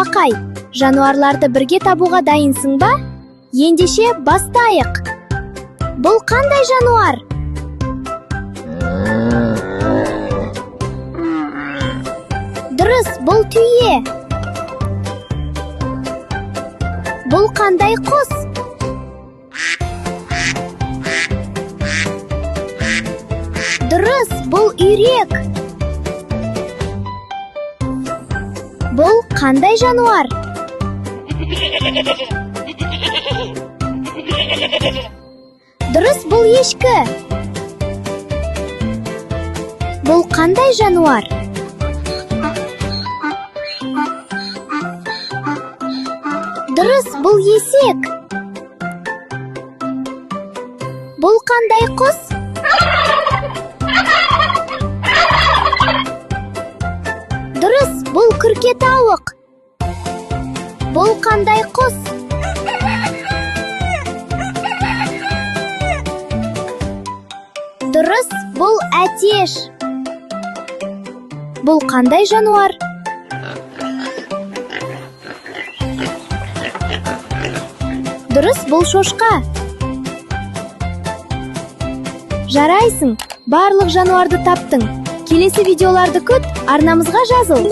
Балақай, жануарларды бірге табуға дайынсың ба? Ендеше бастайық. Бұл қандай жануар? Дұрыс, бұл түйе. Бұл қандай құс? Дұрыс, бұл үйрек. Бұл қандай жануар? Дұрыс, бұл ешкі. Бұл қандай жануар? Дұрыс, бұл есек. Бұл қандай құс? Дұрыс, бұл күрке тауық. Бұл қандай құс? Дұрыс, бұл әтеш. Бұл қандай жануар? Дұрыс, бұл шошқа. Жарайсың, барлық жануарды таптың. Келесі видеоларды күт, арнамызға жазыл.